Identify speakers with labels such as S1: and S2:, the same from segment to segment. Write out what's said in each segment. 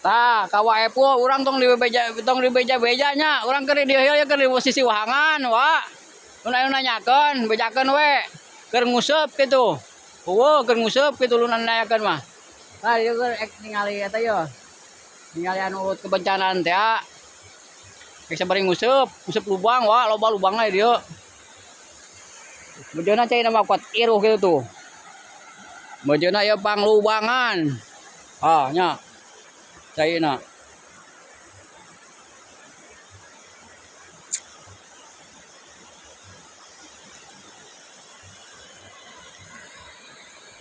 S1: Tah, ka Wa Epul urang tong dibebeja, tong dibeja-beja nya. Urang keur di dieu ya, keur di posisi wahangan, wa. Mun anu nanyakeun, bejakeun we. Keur nguseup kitu. Eueuh keur nguseup kitu lu nanyakeun mah. Tah, ieu keur ek ningali eta yeuh. Ningali anu urut kebencanaan teh. Ek sabari nguseup, nguseup lubang, wa, loba lubangna di dieu. Bejana cai nama kuat iruh kitu tuh. Bejana ieu panglubangan. Ah, nya. Caina.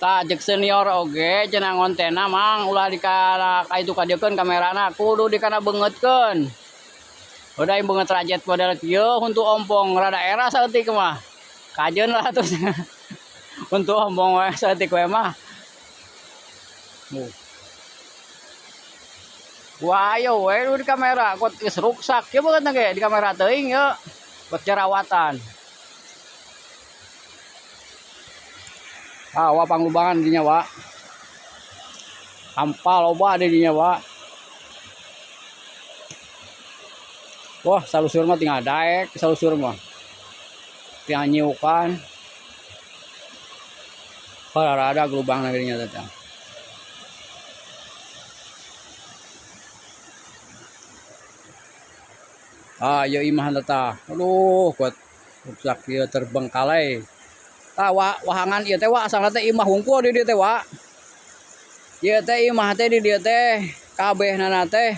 S1: Tah jeung senior oge cenah ngontena mang ulah dikana ka itu kadieukeun kamerana kudu dikana beungeutkeun. Udah yang beungeut rajet model kieu huntu ompong rada era saeutik mah. Kajeun lah atuh. Huntu ompong we saeutik we mah. Wah, ayo we di kamera kuat geus ruksak kieu banget ge di kamera teuing ye. Buat jerawatan. Ah, wa panglubangan dinya wa. Sampah loba di dinya wa. Wah, salusur mah tinggal daek, salusur mah. Tinggal nyiukan. Rada lubang dinya teh. Ah, ieu imah teh. Aduh, kuat rusak ieu terbengkalai. Tah wahangan ieu teh wa asalna teh imah hungkul di dieu teh wa. Ieu teh imah teh di dieu teh kabehnana teh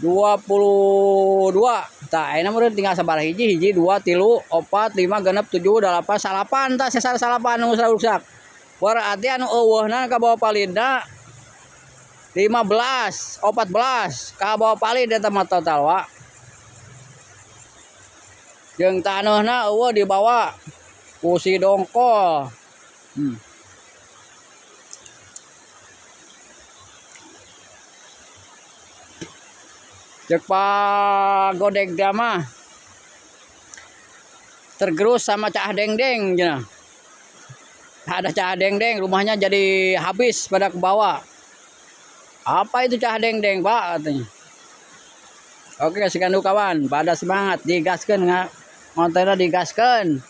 S1: 22. Tah ayeuna meureun tinggal sabaraha hiji, hiji, 2, 3, 4, 5, 6, 7, 8, 9 tah sesar 9 nu rusak. Berarti anu eueuhna ka bawah palidna 15, 14 ka bawah palid eta mah total wa. Jeung taneuhna eueuh dibawa ku si dongkol. Cek Pak Godeg dia mah tergerus sama cah dengdeng cenah. Ada cah dengdeng rumahnya jadi habis pada ke bawah. Apa itu cah dengdeng Pak katanya. Oke sekian dulu kawan, pada semangat digaskeun nggak kontennya digaskeun.